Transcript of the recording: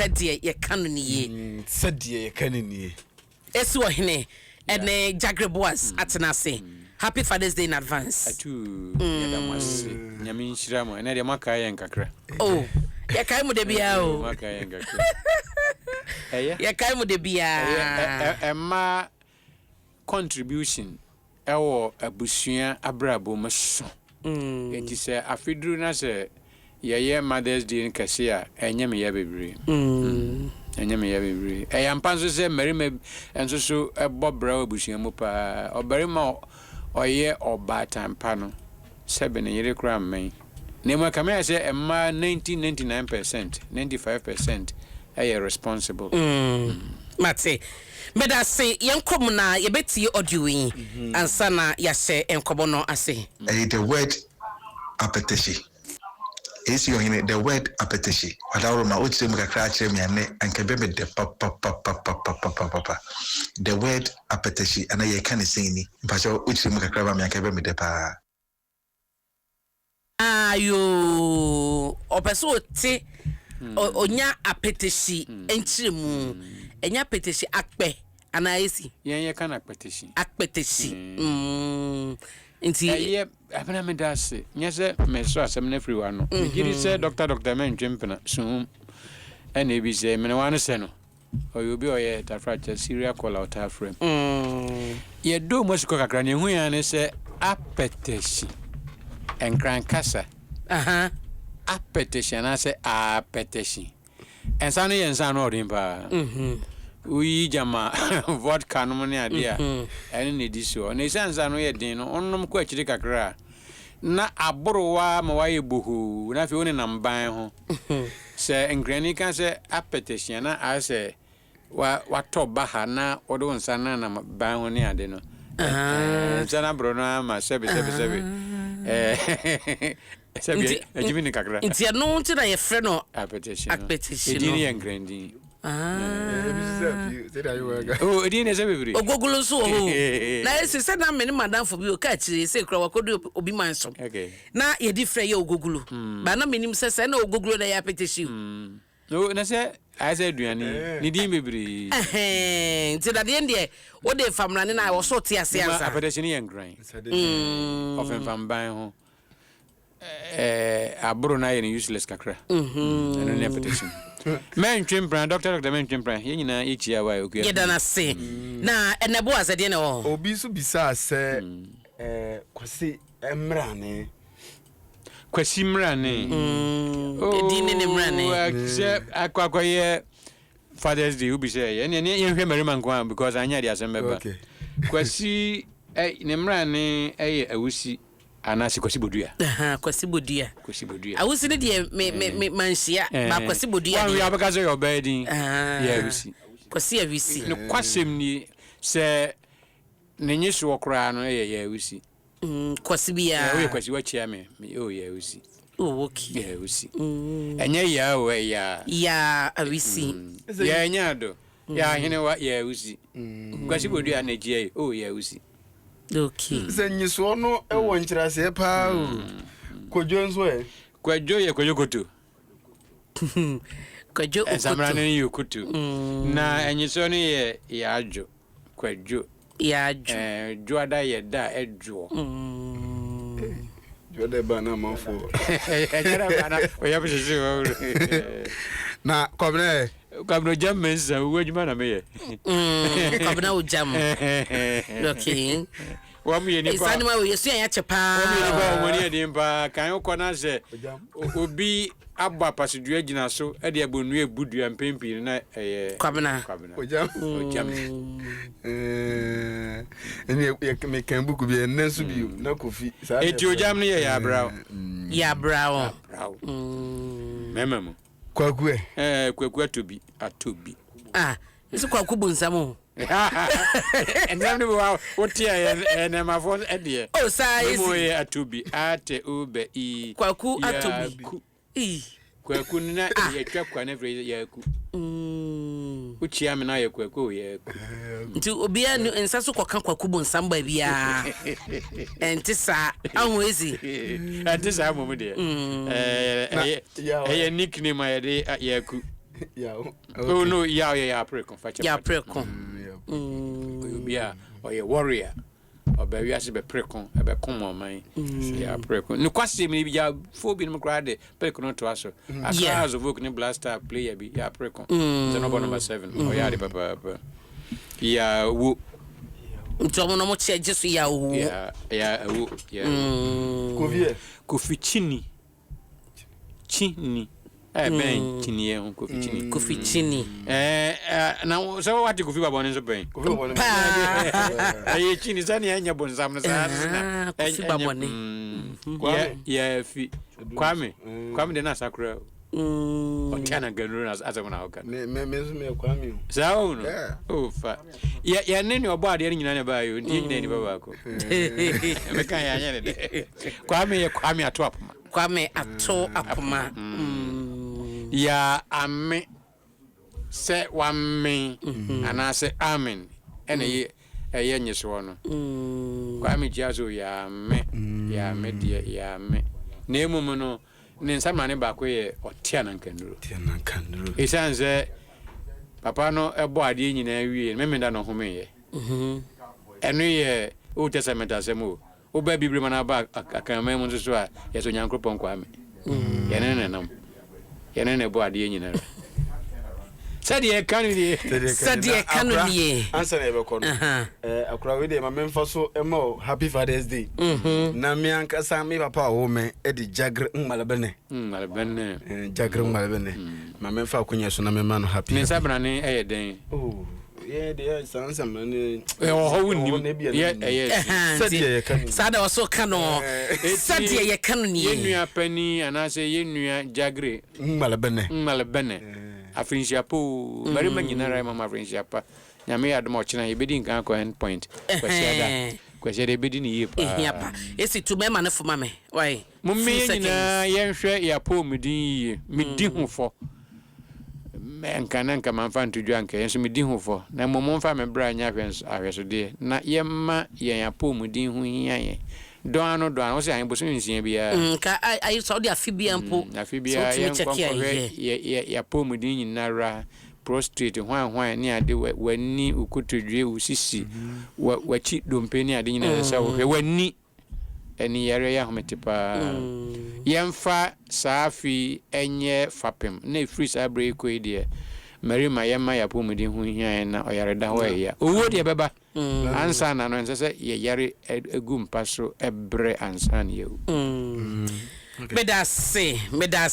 Sɛdeɛ yɛka no nie. Sɛdeɛ yɛka no nie. Esi ɔhene ɛne Jagre Boaz atena ase. Happy Father's Day in advance. Atuu yɛda mo ase Nyame nhyira mo ɛnɛ deɛ moakae yɛn kakra. Oh yɛkae mo da biara o. Moakae yɛn kakra. Ɛyɛ. Yɛkae mo da biara. Ɛyɛ ɛmmaa contribution ɛwɔ abusua abrabɔ mu so. Enti sɛ afe duru na sɛ yɛyɛ Mother's Day no kɛse a, ɛnyɛ me ya bebree. Ɛnyɛ me ya bebree. Ɛyɛ ampa nso sɛ mmarima nso so bɔ bra wɔ abusua mu paa. Ɔbarima a ɔyɛ ɔbaatan pa no, sɛbe ne yere koraa mmɛn. Na mmom ɛkame ayɛ sɛ mmaa 99 percent, 95 percent yɛ responsible. Mate. Medase. Yɛnkɔ mu na yɛbɛtie audio yi ansa na yɛahyɛ nkɔmmɔ no ase. Ɛyɛ the word apɛtɛhye. AC Ɔhene, the word apɛtɛhye. Ɔdaworo ma wokyerɛ mu kakra akyerɛ me a nnɛ anka ɛbɛ me dɛ papapapapapapapa. The word apɛtɛhye anaa yɛka ne sɛn ni? Mpakyɛw wokyerɛ mu kakra ma me anka ɛbɛ me dɛ paa. Ayoo, ɔpɛ sɛ ɔte, ɔnya apɛtɛhyi nkyerɛmu. Ɛnyɛ apɛtɛhyi, akpɛ anaa esi? Yɛn yɛka no akpɛtɛhyi. Akpɛtɛhyi, mm, nti. Ɛyɛ, Abena meda ase. Nyɛ sɛ mesɔ asɛm no afiri w'ano. Megye di sɛ dɔkta dɔkta mɛntwe mpena, suhum ɛna ebi sɛ menewa no sɛ no. Ɔyɛ obi a ɔyɛ tafrakyɛ, serial caller a ɔtaa frɛ mu. Yɛdɔɔ mu asukɔ kakra, nea ehui ara ne sɛ apɛtɛhyi, Nkran kasa, apɛtɛhyi anaasɛ aapɛtɛhyi. Nsa no yɛ nsa a ano ɔden paa. Woyi gyama vodka nom ne ade a, ɛno na edi soɔ. Na esiane sɛ ano yɛ den no, wonom kɔ akyiri kakra a, na aboro wo ara ma woayɛ bohoo, na afei wonenam ban ho. Sɛ Nkrani ka sɛ apɛtɛsia na ayɛ sɛ wa watɔ baha na wode wo nsa nanam ban ho ne ade no. Nsa no aboro no ara ma sɛbe sɛbe sɛbe. Sɛbe agyimi ne kakra. Nti ɛno nti na yɛfrɛ no apɛtɛsi no. Apɛtɛsi no. Edin no yɛ Nkrandin. Oh, edin na ɛsɛ bebree. Ogogolo nso wɔ hɔ o. Na esi sɛ na me ne madamfo bi o kaa akyire sɛ kura wakɔdu obi man so. Okay. Na yɛde frɛ yɛ ogogolo. Ba na menim sɛ sɛ na ogogolo na ɛyɛ apɛtɛsi o. No, na sɛ ayɛ sɛ aduane, ne din bebree. Ɛhɛn, nti dadeɛ deɛ wode famrane no a ɛwɔ so te ase ansa. Apɛtɛsi no yɛ nkran. Ɔfemfam ban ho. Eh, aboro no ayɛ no useless kakra. Ɛno ne apɛtɛsi no. Mɛntwe mpena, doctor doctor mɛntwe mpena. Yɛn nyinaa yɛkyia wa okua. Yɛda no ase. Na ɛnɛ Boaz ɛdeɛ na ɛwɔ hɔ? Obi nso bisaa sɛ, eh, Kwasi mmrane. Kwasi mmrane. Edin ne ne mmrane. Oh, sɛ akɔ akɔyɛ Father's Day wobi sɛ ɛyɛ ɛne yɛnhwɛ mmarima nko a because anyɛ de asɛm bɛba. Okay. Kwasi ne mmrane ɛyɛ awusi. Anaasɛ Kwasi Bodua. Ahaa, Kwasi Bodua. Kwasi Bodua. Awusi no deɛ me me me manhyia, ba Kwasi Bodua deɛ. Wanhwɛ a wobɛka sɛ ɔyɛ ɔbaa din. Yɛ Awusi. Kwasi Awusi. Nokwasɛm nie, sɛ ne nyesoɔ koraa no yɛ yɛ Awusi. Kwasi biara. Woyɛ Kwasi woakyia me, me oh yɛ Awusi. Oh okay. Yɛ Awusi. Ɛnyɛ yaa o, ɛyɛ yaa. Yaa Awusi. Yaa nyɛ ado, yaa ahenewa, yɛ Awusi. Kwasi Bodua na ɛkyia yi, oh yɛ Awusi. Okay. Sɛ nyisoɔ no wɔ nkyerɛaseɛ paa o. Kwadwo nso ɛ? Kwadwo yɛ Kwadwo Koto. Kwadwo Okoto. Nsamra no yɛ Okoto. Na nyisoɔ no yɛ Yaadwo. Kwadwo. Yaadwo. Eh, dwoada yɛ da a ɛdwoɔ. Dwoada ba na amanfoɔ. Ɛnyɛ da ba na ɔyɛ hyehye wɔ. Na Kwabena ɛ? Kwabena Ogyam Mensah, owuo adwuma na meyɛ. Kwabena Ogyam. Okay. Wɔn yɛ nipa. Saa nneɛma wɔ yɛsua yɛ akyɛ paa. Wɔn yɛ nipa wɔn ani yɛ den paa. Kan wokɔ na sɛ obi abɔ apasedua gyina so de abonnua ebu dua mpɛn pii no na ɛyɛ. Kwabena. Kwabena. Ogyam. Ogyam. Ɛne yɛ mekan buku bi ɛnɛ nso bio na Kofi. Eti Ogyam no yɛ Yɛabraw. Yɛabraw. Yɛabraw. Mɛma mu. Kwaku ɛ? Ɛɛ Kwaku atɔ bi, atɔ bi. Ah, nso Kwaku bu nsam o. Nsɛm no bi wa wote a ɛyɛ nɛɛmafoɔ ɛdeɛ. Oh, saa esi. Mo yɛ atɔ bi, atɛ o bɛ i. Kwaku atɔ bi. I. Kwaku no na yɛtwa kwa no afiri yɛaku. Wokyia me na yɛ Kwaku o yɛaku. Nti obiara ni nsa so kɔka Kwaku bonsam baabiara. Ɛnte saa. Ahu esi. Ɛnte saa mmom deɛ. Ɛyɛ nickname a yɛde yɛaku. Yaw. Oh no, Yaw yɛ Yaw Preko. Fakyɛ. Yaw Preko. Ɔyɛ obi a ɔyɛ warrior. Ɔbaa wiase bɛpere ko, ɛbɛko ma ɔman. Yaw Preko. Nokwasɛm ni, Yawfoɔ binom koraa de Preko no toa so. Accra House of Oak ne Black Star player bi, Yaw Preko. Sɛ na ɔbɔ number 7. Ɔyɛ ade papaapa. Yaw Wo. Nti ɔmo no ɔmo kyɛ gye so Yaw Wo. Yaw Wo. Yaw Wo. Kofi ɛ? Kofi Kyini. Kyini. Ɛbɛn kyiniiɛ ho, Kofi Kyini. Kofi Kyini. Ɛɛ na sɛ wate Kofi Babɔne nso pɛn? Kofi Babɔne. Paa. Ɛyɛ Kyini sɛnea ɛnyɛ bonsam no saa nso na. Kofi Babɔne. Yɛ yɛ fi Kwame. Kwame de na asakora o. Ɔte anankanuro na asɛm na ɔka. Me me me nso meyɛ Kwame o. Saa o no. O fa. Yɛ yɛ ne nea ɔbɔ adeɛ no nyinaa na ɛbaa yɛ o nti yɛ nyinaa nipa baako. Meka yɛ anyɛ ne dɛ. Kwame yɛ Kwame Ato Apoma. Kwame Ato Apoma. Yaa ame sɛ wamen anaasɛ amen ɛna ɛyɛ ɛyɛ nyesoɔ no. Kwame kyia so yaa me yaa me deɛ yaa me na mmom no ne nsamane baako yɛ ɔte anankanuro. Ɛsiane sɛ papa no bɔ adeɛ nyinaa wie no Memenda na ɔhomeeɛ. Ɛno yɛ Old Testament asɛm o. Woba Abibirem anaa woba Akanman mu nso so a, yɛsɛ Onyankoropɔn Kwame. Yɛne no na ɛnam. Yɛne no na ɛbɔ adeɛ nyinara. Sɛdeɛ ɛka no nie. Sɛdeɛ ɛka no nie. Ansa na yɛbɛkɔ no, akora wei deɛ ma memfa so ma wo Happy Father's Day. Na me ankasa me papa a ɔwoo me de Jagre Ngmalebene. Ngmalebene. Jagre Ngmalebene. Ma memfa akonya so na mema no happy. Ne nsabrane yɛ dɛn? Oh. Yɛ deɛ saa nsɛm no ɛwɔ hɔ wonim yɛ ɛyɛ sɛdeɛ yɛka no saa na ɔso ka no sɛdeɛ yɛka no nie. Yɛn nua panin anaasɛ yɛn nua Jagre Ngmalebene Ngmalebene afirinhyia pa oo mmarima nyinara yɛma mo afirinhyia pa Nyame yɛ adom a ɔkyena yɛbɛdi nkan akɔ end point Kwasiada Kwasiada yɛbɛdi no yie paa. Ehia pa esi tu mmarima no fo ma me wai. Momma Few yɛn seconds. nyinaa yɛnhwɛ yɛn apɔwmuden yiye. Midi ho fɔ. Anka na anka mamfa anto dwa anka, nso midi ho fɔ. Na mmom momfa me bra nyɛ ahwɛsodeɛ, na yɛmma yɛn apɔwmuden ho nhia yɛn. Dɔn ano dɔn ano, wose ahe, bosome nsia biara. Nka ayi sɛ wode afe biara mpo, Afe sɛ biara wotumi yɛnkɔ kyɛke a nkɔhwɛ ɛyɛ. yɛ yɛ apɔwmuden nyinara, prostrate, hwan hwan ne ade, w'ani, wo kotodwe, wo sisi, w'akyi dompe ne ade nyinaa ɛsɛ sɛ wohwɛ. W'ani. Ɛne yareɛ yɛ ahomete paa. Yɛmfa saa afe yi nyɛ fapem na ɛfiri saa berɛ yi kɔ yi deɛ, mmarima yɛmma yɛn apɔmuden ho nhia yɛn na ɔyareda hɔ ɛya. Owuo deɛ ɛbɛba ansa na no, ɛnsɛ sɛ yɛyare gu mpa so brɛ ansa na yɛawu. Meda ase, meda ase.